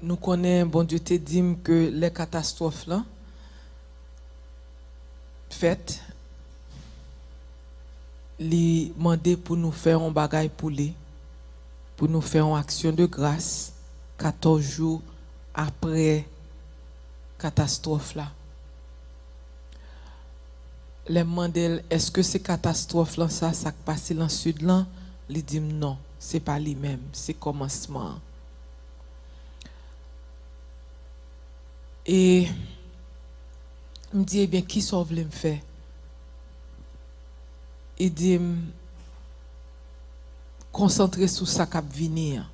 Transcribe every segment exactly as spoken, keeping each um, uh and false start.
Nou konnen Bondye te di m ke lè katastwòf lan fèt, li mande pou nou fè yon bagay pou li, pou nou fè yon aksyon de gras katòz jou apre katastwòf la. Lè m mande l, èske se katastwòf lan sa, sa k pase lan sid lan? Li di m non, se pa li menm, se kòmansman an. E m di, ebyen, kisa w vle m fè? Li di m, konsantre sou sa k ap vini an.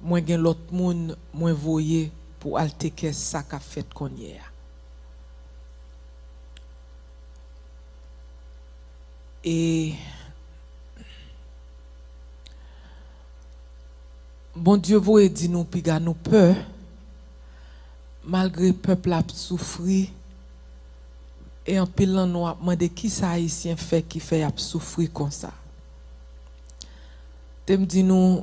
Mwen gen lòt moun mwen voye pou al tekè sa k ap fèt kounye a. E Bondye voye di nou piga nou pè, malgre pèp la ap soufri, e anpil nan nou ap mande kisa Ayisyen fè ki fè y ap soufri konsa. Te m di nou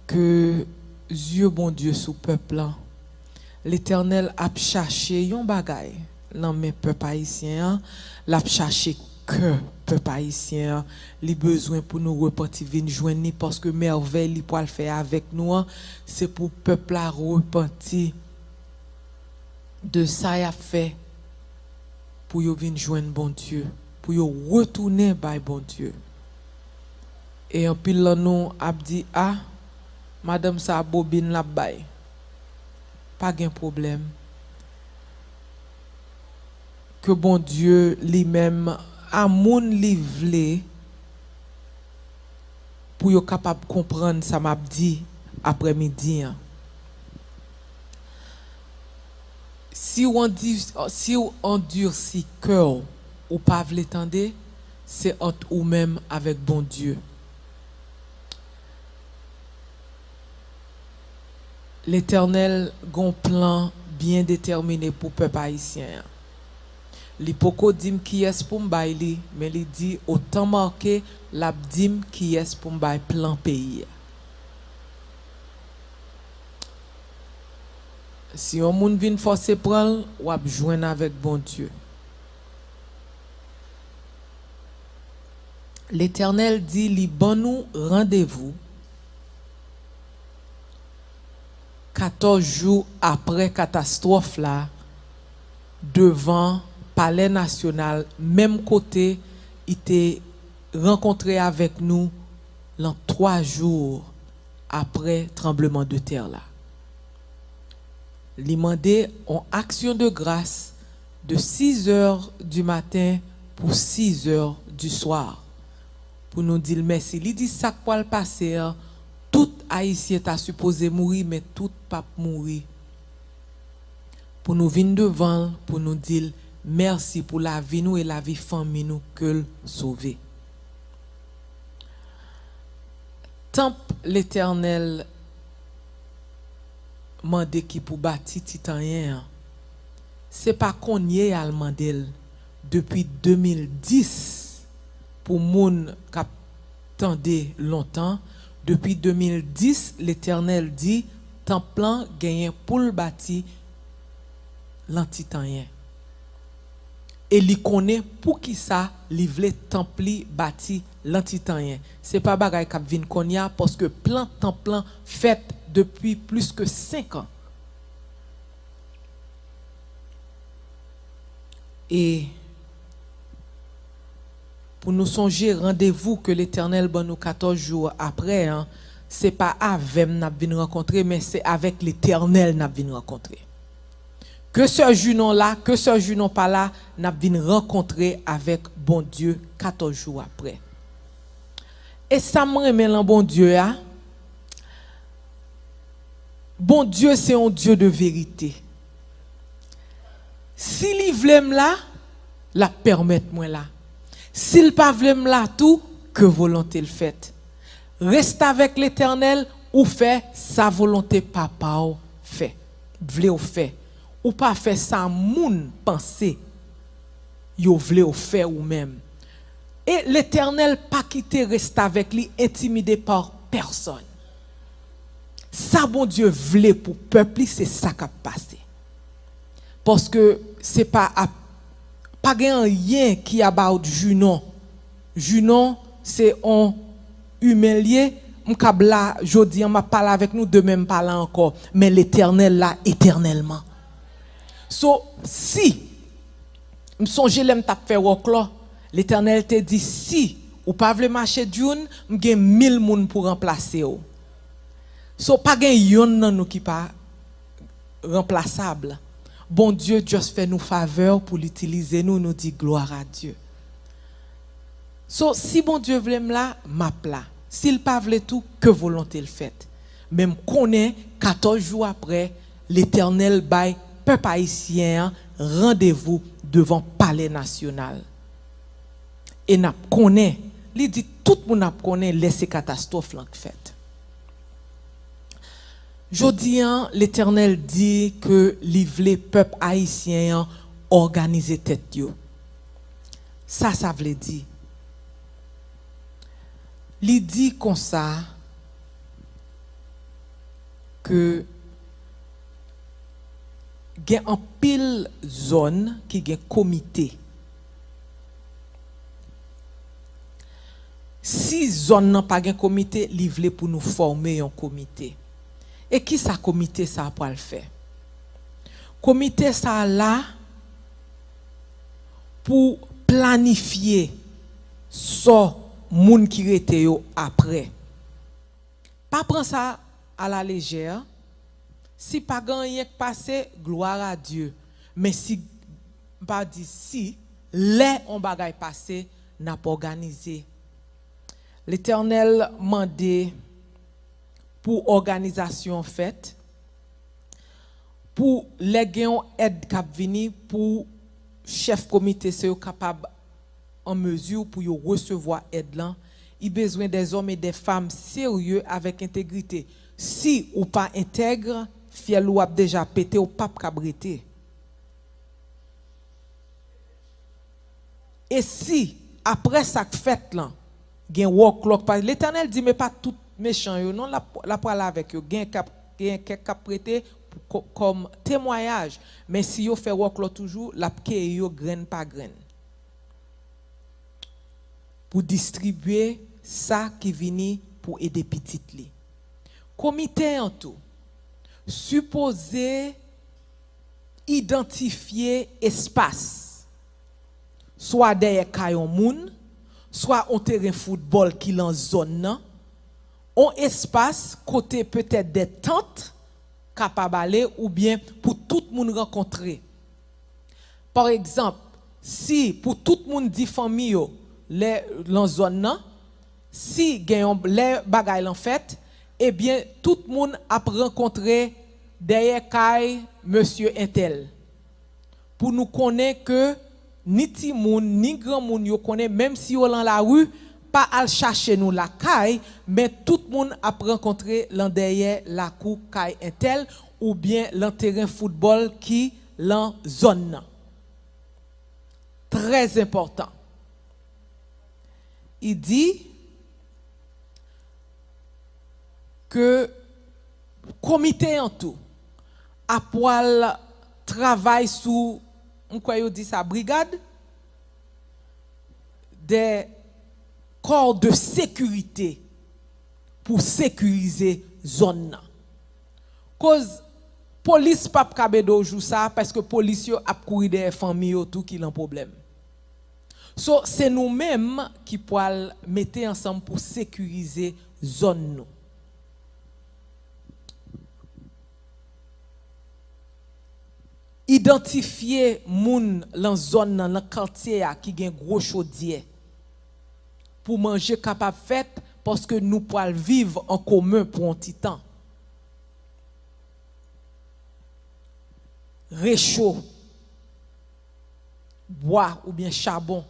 ke zye Bondye sou pèp lan. Letènèl ap chache yon bagay nan men pèp ayisyen an, l ap chache kè pèp ayisyen an. Li bezwen pou nou repanti vin jwenn li, paske mèvèy li pral fè avèk nou an, se pou pèp la repanti de sa y ap fè, pou yo vin jwenn Bondye, pou yo retounen bay Bondye. E anpil lan nou ap di, a, madanm sa a bobin l ap bay. Pa gen pwoblèm. Ke Bondye li menm a moun li vle pou yo kapab konprann sa m ap di aprèmidi an. Si w andi-, si w andisi kè w, ou pa vle tande, se ant ou menm avèk Bondye. Letènèl gon plan byen detèmine pou pèp ayisyen an. Li poko di m kiyès pou m bay li, men li di otan make l ap di m kiyès pou m bay plan peyi a. Si yon moun vin fòse pran l, w ap jwenn avèk Bondye. Letènèl di li ban nou randevou katòz jou aprè katastwòf la, devan Palè Nasyonal, menm kote li te rankontre avèk nou lan twa jou aprè tranbleman de tè la. Li mande yon aksyon de gras de sizè di maten pou sizè di swa, pou nou di l mèsi. Li di sa k pral pase an, tout Ayisyen ta sipoze mouri, men tout p ap mouri. Pou nou vin devan l, pou nou di l mèsi pou lavi nou e lavi fanmi nou ke l sove. Tanp Letènèl mande ki pou bati Titanyen an, se pa kounye a l mande l, depi de mil dis, pou moun k ap tande lontan, depi de mil dis, Letènèl di tanp lan genyen pou l bati lan Titanyen. E li konnen poukisa li vle tanp li bati lan Titanyen. Se pa bagay k ap vin kounye a, paske plan tanp lan fèt depi plis ke senk an. E pou nou sonje randevou ke Letènèl ban nou katòz jou aprè an, se pa avè m n ap vin rankontre, men se avèk Letènèl n ap vin rankontre. Ke sè Junon la, ke sè Junon pa la, n ap vin rankontre avèk Bondye katòz jou aprè. E sa m renmen lan Bondye a, Bondye se yon Dye de verite. Si li vle m la, l ap pèmèt mwen la. Si l pa vle m la tou, ke volonte l fèt. Restavèk Letènèl, ou fè sa volonte Papa w fè, vle w fè. Ou pa fè sa moun panse yo vle w fè ou menm. E Letènèl pa kite restavèk li entimide pa pèsonn. Sa Bondye vle pou pèp li, se sa k ap pase. Paske se pa ap, pa gen anyen ki about Junon. Junon, se on imen l ye. M kab la, jodi an, m ap pale avèk nou, demen m pa la ankò. Men Letènèl la etènèlman. So, si, m sonje lè m t ap fè wòklò, Letènèl te di, "Si ou pa vle mache June, m gen mil moun pou ranplase w." So, pa gen yonn nan nou ki pa ranplasab. Bondye just fè nou favè pou l itilize nou, nou di, "Gloire à Dieu." So, si Bondye vle m la, m ap la. Si l pa vle tou, ke volonte l fèt. Men m konnen, katòz jou apre, Letènèl bay pèp ayisyen an randevou devan Palè Nasyonal. E n ap konnen, li di tout moun ap konnen lè se katastwòf lan k fèt. Jodi an, Letènèl di ke li vle pèp ayisyen an òganize tèt yo. Sa sa vle di? Li di konsa ke gen anpil zòn ki gen komite. Si zòn nan pa gen komite, li vle pou nou fòme yon komite. E kisa komite sa a pral fè? Komite sa a la pou planifye sò moun ki rete yo apre. Pa pran sa alalejè. Si pa gen anyen k pase, gloire à Dieu. Men si, m pa di si, lè on bagay pase, n ap òganize. Letènèl mande pou òganizasyon fèt, pou lè gen yon èd k ap vini, pou chèf komite se yo kapab an mezi pou yo resevwa èd lan. Li bezwen des hommes et des femmes sérieux avec intégrité. Si ou pa entèg, fyèl ou ap deja pete, ou p ap kab rete. E si, apre sa k fèt lan, gen wòklò k pa, Letènèl di, men pa tout mechan yo non, l ap, l ap pral avèk yo. Gen k ap, gen kèk k ap rete pou, kò-, kòm temwayaj. Men si yo fè wòklò toujou, l ap keyi yo grenn pa grenn pou distribye sa ki vini pou ede pitit li. Komite an tou sipoze idantifye espas, swa dèyè kay yon moun, swa on teren foutbòl ki lan zòn nan, on espas kote petèt de tant kapab ale oubyen pou tout moun rankontre. Pa egzanp, si pou tout moun di fanmi yo lè lan zòn nan, si gen yon lè bagay lan fèt, ebyen tout moun ap rankontre dèyè kay mesye entèl. Pou nou konnen ke ni timoun, ni granmoun yo konnen, menm si yo lan lari, pa al chache nou lakay, men tout moun ap rankontre lan dèyè lakou kay entèl oubyen lan teren foutbòl ki lan zòn nan. Trè enpòtan. Li di ke komite an tou ap pral travay sou, m kwè yo di sa, brigad, de corps de sécurité pou sekirize zòn nan. Koz polis p ap kab ede w jou sa a, paske polis yo ap kouri dèyè fanmi yo tou ki lan pwoblèm. So, se nou menm ki pral mete ansanm pou sekirize zòn nou. Idantifye moun lan zòn nan, lan katye a ki gen gwo chodyè pou manje kapab fèt, paske nou pral viv an komen pou on ti tan. Recho, bwa oubyen chabon.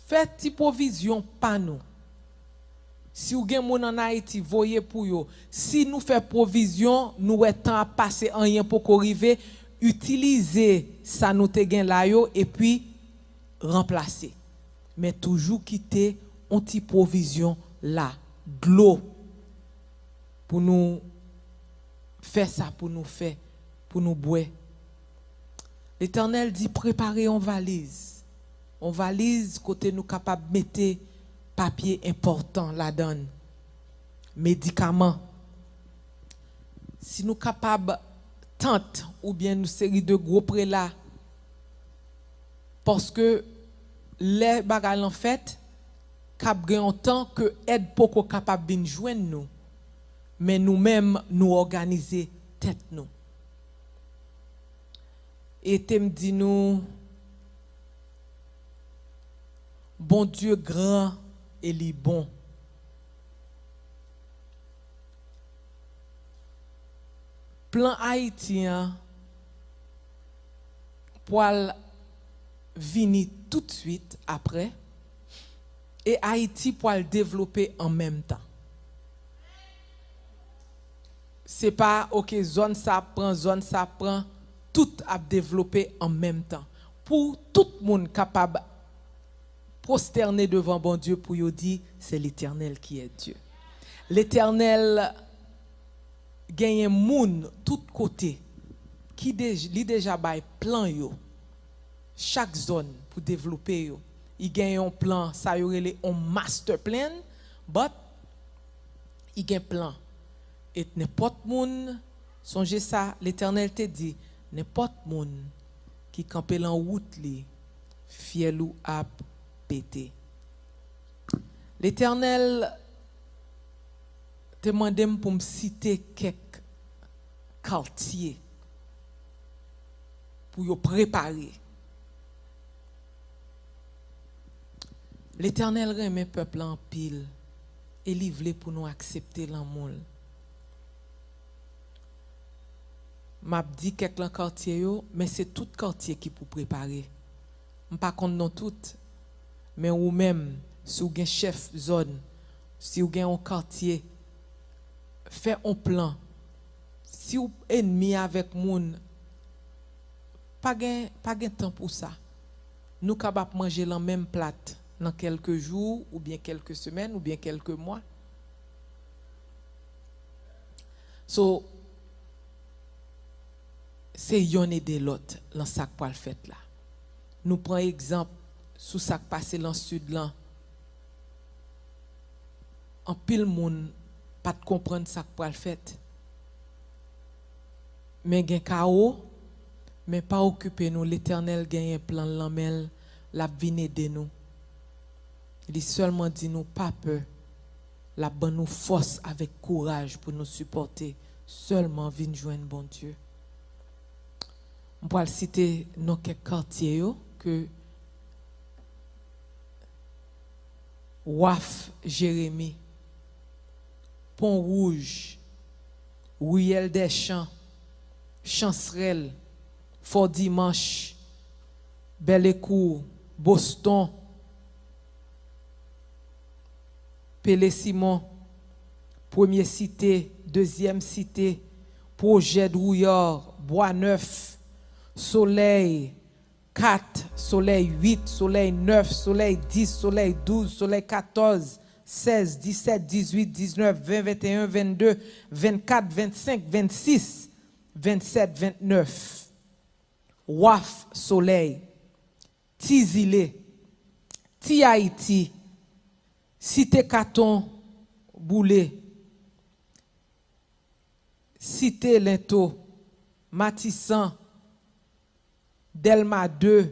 Fè ti pwovizyon pa nou. Si w gen moun ann Ayiti, voye pou yo. Si nou fè pwovizyon, nou wè tan ap pase, anyen poko rive, itilize sa nou te gen la yo epi ranplase. Men toujou kite on ti pwovizyon la, dlo. pou nou fè sa pou nou fè, pou nou bwè. Letènèl di, prepare yon valiz. Yon valiz kote nou kapab mete papye enpòtan ladan l, medikaman. Si nou kapab tant oubyen yon seri de gwo prela, paske lè bagay lan fèt, k ap gen yon tan ke èd poko kapab vin jwenn nou, men nou menm, nou òganize tèt nou. E te m di nou, Bondye gran e li bon. Plan Ayiti an pwal vini toutswit apre, e Ayiti pwal devlope an menm tan. Se pa, oke, zòn sa ap pran, zòn sa ap pran, tout ap devlope an menm tan. Pou tout moun kapab pwostène devan Bondye pou yo di, c'est l'Éternel qui est Dieu. Letènèl genyen moun tout kote ki dej-, li deja bay plan yo, chak zòn pou devlope yo. Li gen yon plan, sa yo rele yon master plan, but li gen plan. E nenpòt moun, sonje sa, Letènèl te di, nenpòt moun ki kanpe lan wout li, fyèl ou ap pete. Letènèl te mande m pou m site kèk katye pou yo prepare. Letènèl renmen pèp la anpil e li vle pou nou aksepte lanmou l. M ap di kèk lan katye yo, men se tout katye ki pou prepare. M pa konn non tout, men ou menm, si w gen chèf zòn, si w gen yon katye, fè yon plan. Si w enmi avèk moun, pa gen, pa gen tan pou sa. Nou kab ap manje lan menm plat nan kèlke jou, oubyen kèlke semèn, oubyen kèlke mwa. So, se yonn ede lòt lan sa k pral fèt la. Nou pran egzanp sou sa k pase lan Sid lan. Anpil moun pa t konprann sa k pral fèt. Men gen kawo, men pa okipe nou, Letènèl genyen plan l lan men l, l ap vin ede nou. Li sèlman di nou pa pè, l ap ban nou fòs avèk kouraj pou nou sipòte. Sèlman vin jwenn Bondye. M pral site non kèk katye yo ke Waf Jeremi, Pon Wouj, Riyèl dè Chan, Chansrèl, Fò Dimanch, Bèlekou, Boston, Pele Simon, Premye Site, Dezyèm Site, Pwojè Dwouyar, Bwa Nèf, Solèy, kat, Solèy uit, Solèy nèf, Solèy dis, Solèy douz, Solèy katòz, sèz, disèt, dizuit, diznèf, ven, venteyen, vennde, vennkat, vennsenk, vennsis, vennsèt, vennèf, Waf Solèy, Ti Zile, Ti Ayiti, Site Katon Boule, Site Lento, Matisan, Dèlma de,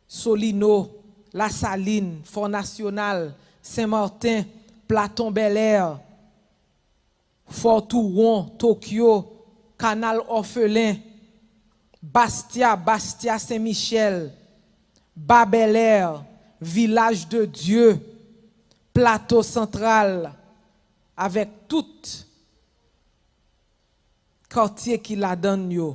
Solino, Lasalin, Fò Nasyonal, Sen Marten, Platon Bèlè, Fò Touwon, Tokyo, Kanal Òfelen, Bastya, Bastya Sen Michèl, Ba Bèlè, Vilaj de Dye, Plato Santral, avèk tout katye ki ladan l yo,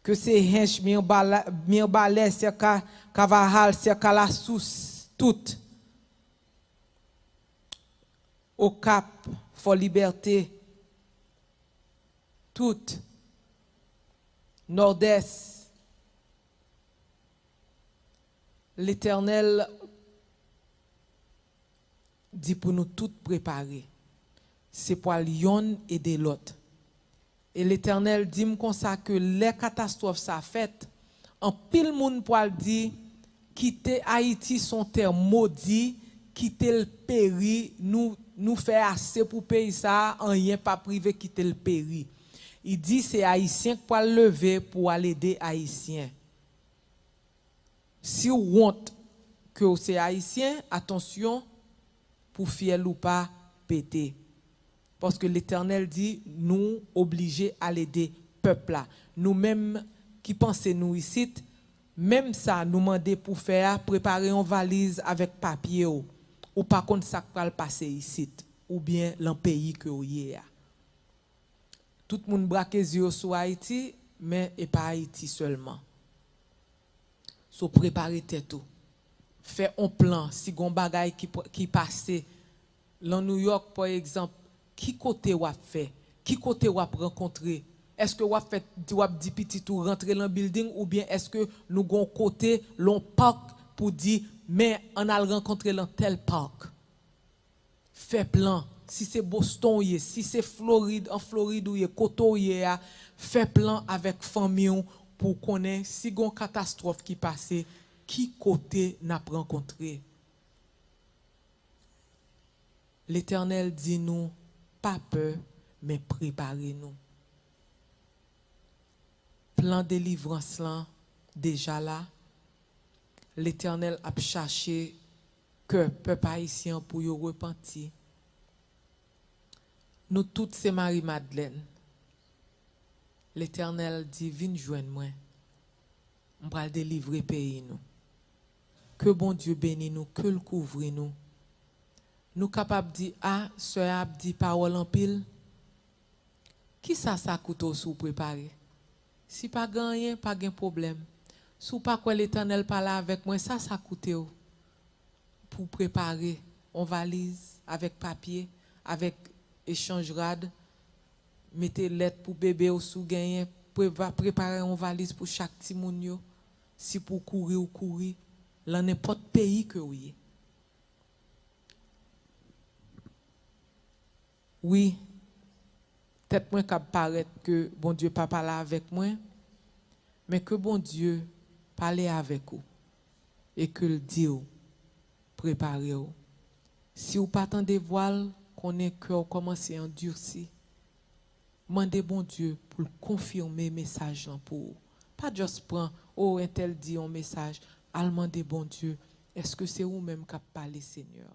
ke se Hench, Mirbala-, Mirbalè, Sèka Kavahal, Sèka Lasous, tout. Okap, Fò Libète, tout. Nòdès, Letènèl di pou nou tout prepare. Se pwal yonn ede lòt. E Letènèl di m konsa ke lè katastwòf sa fèt, anpil moun pwal di, "Kite Ayiti, se yon tè modi, kite l peri, nou, nou fè ase pou peyi sa a, anyen p ap rive, kite l peri." Li di se Ayisyen k pwal leve pou al ede Ayisyen. Si w wont ke w se Ayisyen, atansyon pou fyèl ou pa pete. Paske Letènèl di nou oblije al ede pèp la. Nou menm ki panse nou isit, menm sa nou mande pou fè a, prepare yon valiz avèk papye w. Ou pa konn sa k pral pase isit, oubyen lan peyi ke w ye a. Tout moun brake zye yo sou Ayiti, men e pa Ayiti sèlman. So, prepare tèt ou. Fè on plan, si gon bagay ki, pr- ki pase lan New York, pa egzanp, ki kote w ap fè? Ki kote w ap rankontre? Èske w ap fè, w ap di pitit ou rantre lan bilding, oubyen èske nou gon kote, lon pak pou di, men ann al rankontre lan tèl pak? Fè plan. Si se Boston w ye, si se Florid, an Florid ou ye, kote w ye a, fè plan avèk fanmi w pou w konnen si gon katastwòf ki pase, ki kote n ap rankontre. Letènèl di nou, pa pè, men prepare nou. Plan delivrans lan deja la. Letènèl ap chache kè pèp ayisyen an pou yo repanti. Nou tout se Mari Madlèn. Letènèl di, "Vin jwenn mwen. M pral delivre peyi nou." Ke Bondye beni nou, ke l kouvri nou. Nou kapab di, "A, sè a ap di pawòl anpil." Kisa sa koute w si w prepare? Si pa gen anyen, pa gen pwoblèm. Si w pa kwè Letènèl pale avèk mwen, sa sa koute w pou w prepare yon valiz avèk papye, avèk echanj rad, mete lèt pou bebe w si w genyen, preva- prepare yon valiz pou chak timoun yo, si pou w kouri, w kouri, lan nenpòt peyi ke w ye. Wi, tèt mwen kab parèt ke Bondye pa pale avèk mwen, men ke Bondye pale avèk ou e ke l di w, prepare w. Si w pa tande vwa l, konnen kè w kòmanse andisi. Mande Bondye pou l konfime mesaj lan pou ou. Pa just pran, o, entèl di yon mesaj, al mande Bondye, èske se ou menm k ap pale, Senyè?